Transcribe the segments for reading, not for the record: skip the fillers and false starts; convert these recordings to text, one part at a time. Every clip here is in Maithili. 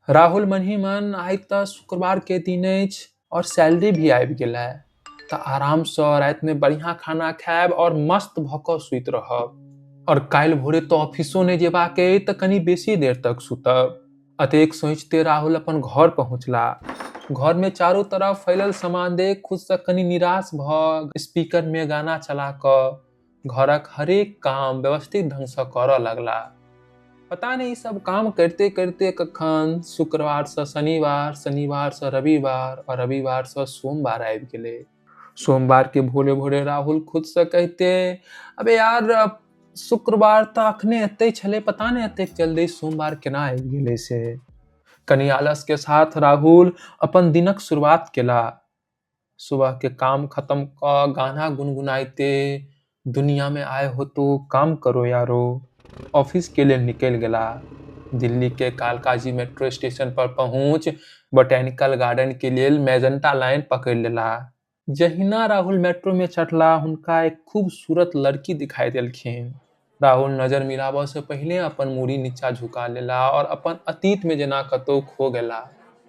राहुल मन ही मन आइ तऽ शुक्रवार के दिन अछि और सैलरी भी आबि गेल है, तऽ आरामसँ रातिमे बढ़िआँ खाना खायब और मस्त भऽ कऽ सुति रहब। और काल्हि भोरे तऽ ऑफिसो नहि जेबाक अइ, तऽ कनि बेसी देर तक सुतब। अतेक सोचिते राहुल अपन घर पहुँचला। घरमे चारू तरफ फैलल सामान देख खुदसँ कनि निराश भऽ स्पीकरमे गाना चला कऽ घरक हरेक काम व्यवस्थित ढंगसँ करऽ लगला। पता नहि ई सब काम करिते करिते कखन शुक्रवारसँ शनिवार, शनिवारसँ रविवार और रविवारसँ सोमवार आबि गेलै। सोमवार के भोरे भोरे राहुल खुदसँ कहिते, अबे यार शुक्रवार तऽ अखने एते छलै, पता नहि एतेक जल्दी सोमवार केना आबि गेलै से। कनि आलस के साथ राहुल अपन दिनक शुरुआत केला। सुबह के काम खत्म कऽ गाना गुनगुनाइते दुनिया में आए हो तो काम करो यारो ऑफिस के लेल निकलि गेला। दिल्ली के कालकाजी मेट्रो स्टेशन पर पहुँच बोटेनिकल गार्डन के लेल मैजेंटा लाइन पकड़ि लेला। जहिना राहुल मेट्रो में चढ़ला हुनका एक खूबसूरत लड़की दिखाई देलखिन। राहुल नजर मिलाबऽ से पहिले अपन मूड़ी नीचा झुका लेला और अपन अतीत में जेना कतौ खो गेला।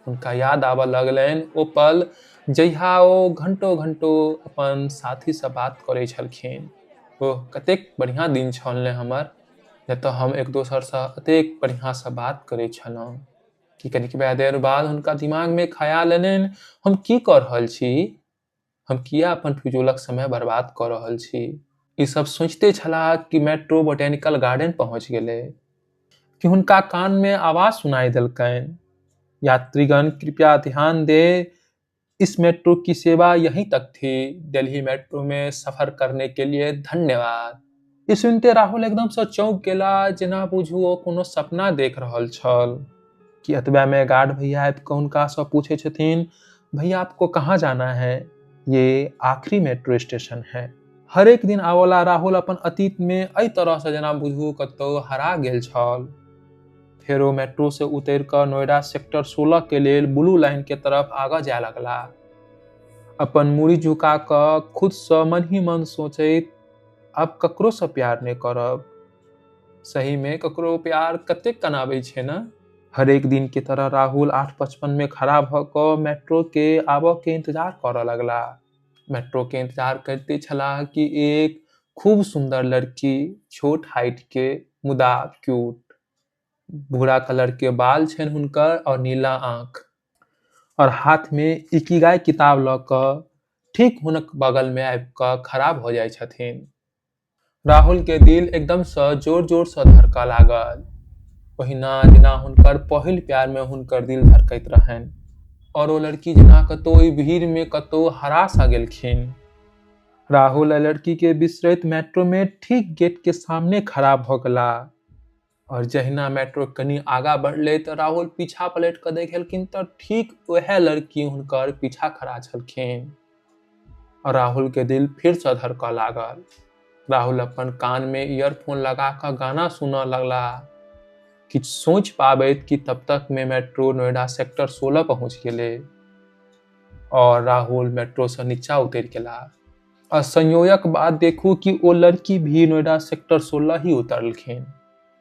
हुनका याद आबऽ लगलनि ओ पल जहिया ओ घंटो घंटो अपन साथी से बात करै छलखिन। ओह कतेक बढ़िया दिन छल ने हमर, जतऽ हम एक दोसरसँ अतेक बढ़िआँसँ बात करै छलहुँ। कि कनिकबा देर बाद हुनका दिमागमे ख्याल एलनि, हम की कऽ रहल छी, हम किया अपन फिजूलक समय बर्बाद कऽ रहल छी। ई सब सोचिते छलाह कि मेट्रो बोटेनिकल गार्डन पहुँच गेलै कि हुनका कानमे आवाज सुनाई देलकनि, यात्रीगण कृपया ध्यान दे, इस मेट्रो की सेवा यहीं तक थी, दिल्ली मेट्रो में सफर करने के लिए धन्यवाद। ई सुनते राहुल एकदमसँ चौंक गेला, जेना बुझू ओ कोनो सपना देख रहल छल। कि एतबेमे गार्ड भैया आबि कऽ हुनकासँ पूछै छथिन, भैया आपको कहाँ जाना है, ये आखिरी मेट्रो स्टेशन है। हरेक दिन आबऽवला राहुल अपन अतीतमे एहि तरहसँ जेना बुझू कतौ हरा गेल छल। फेर ओ मेट्रो से उतरि कऽ नोएडा सेक्टर 16 के लेल ब्लू लाइन के तरफ आगाँ जाय लगला। अपन मूड़ी झुका कऽ खुदसँ मन ही मन सोचैत, आब ककरोसँ प्यार नहि करब। सही में ककरो प्यार कतेक कनाबै छै ने। हरेक दिन के तरह राहुल 8:55 में खड़ा भऽ कऽ मेट्रो के आबऽ के इंतजार करऽ लगला। मेट्रो के इंतजार करते छलाह कि एक खूब सुंदर लड़की, छोट हाइट के मुदा क्यूट, भूरा कलर के बाल छनि हुनकर और नीला आँख, और हाथ में इकिगाई किताब लऽ कऽ ठीक हुनक बगल में आबि कऽ खड़ा भऽ जाइ छथिन। राहुल के दिल एकदमसँ जोर जोरसँ धड़कऽ लागल, ओहिना जेना हुनकर पहिल प्यार में हुनकर दिल धड़कैत रहनि। और ओ लड़की जेना कतौ ओहि भीड़ में कतौ हरा सा गेलखिन। राहुल लड़की के बिसरैत मेट्रो में ठीक गेट के सामने खड़ा भऽ गेला और जहिना मेट्रो कनि आगा बढ़लै तऽ राहुल पीछा पलटि कऽ देखलखिन तऽ ठीक वएह लड़की हुनकर पीछा खड़ा छलखिन और राहुल के दिल फिरसँ धड़कऽ लागल। राहुल अपन कान में ईयरफोन लगा कऽ गाना सुनऽ लगला। किछु सोचि पाबैत कि तब तक में मेट्रो नोएडा सेक्टर 16 पहुँच गेलै और राहुल मेट्रो से नीचा उतरि गेला। और संयोगक बात देखू कि ओ लड़की भी नोएडा सेक्टर 16 ही उतरलखिन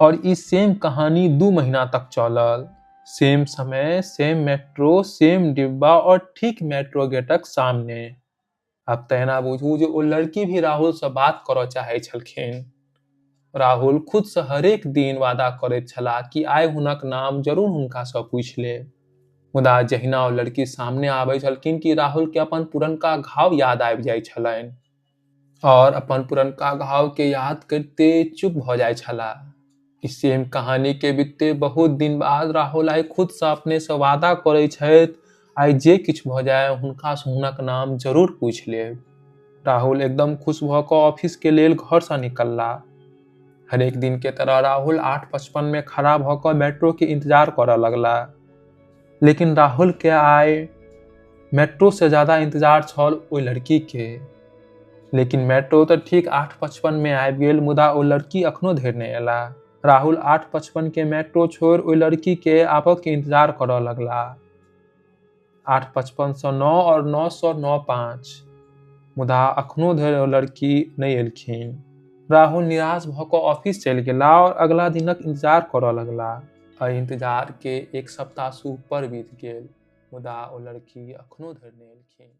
और ई सेम कहानी 2 महीना तक चलल। सेम समय, सेम मेट्रो, सेम डिब्बा और ठीक मेट्रो गेटक सामने। अब तऽ एना बुझू जे ओ लड़की भी राहुलसँ बात करऽ चाहै छलखिन। राहुल खुदसँ हरेक दिन वादा करैत छलाह कि आइ हुनक नाम जरूर हुनकासँ पूछि लेब। मुदा जहिना ओ लड़की सामने आबै छलखिन कि राहुल के अपन पुरनका घाव याद आबि जाइ छलनि और अपन पुरनका घाव के याद करिते चुप भऽ जाइ छलाह। ई सेम कहानी के बीतते बहुत दिन बाद राहुल आइ खुदसँ अपने से वादा करै छथि, आइ जे किछु भऽ जाय हुनकासँ हुनक नाम जरूर पूछि लेब। राहुल एकदम खुश भऽ कऽ ऑफिस के लेल घरसँ निकलला। हरेक दिन के तरह राहुल 8:55 में खड़ा भऽ कऽ मेट्रो के इंतजार करऽ लगला। लेकिन राहुल के आइ मेट्रो से ज्यादा इंतजार छल ओहि लड़की के। लेकिन मेट्रो तऽ ठीक 8:55 में आबि गेल, मुदा ओ लड़की अखनो धरि नहि एला। राहुल 8:55 के मेट्रो छोड़ि ओहि लड़की के आबऽ के इंतजार करऽ लगला। 8:55 से 9 और 9 से 9:05, मुदा अखनो धरि ओ लड़की नहि एलखिन। राहुल निराश भऽ कऽ ऑफिस चलि गेला और अगला दिनक इंतजार करऽ लगला। एहि इंतजारके एक सप्ताहसँ ऊपर बीत गेल, मुदा ओ लड़की अखनो धरि नहि एलखिन।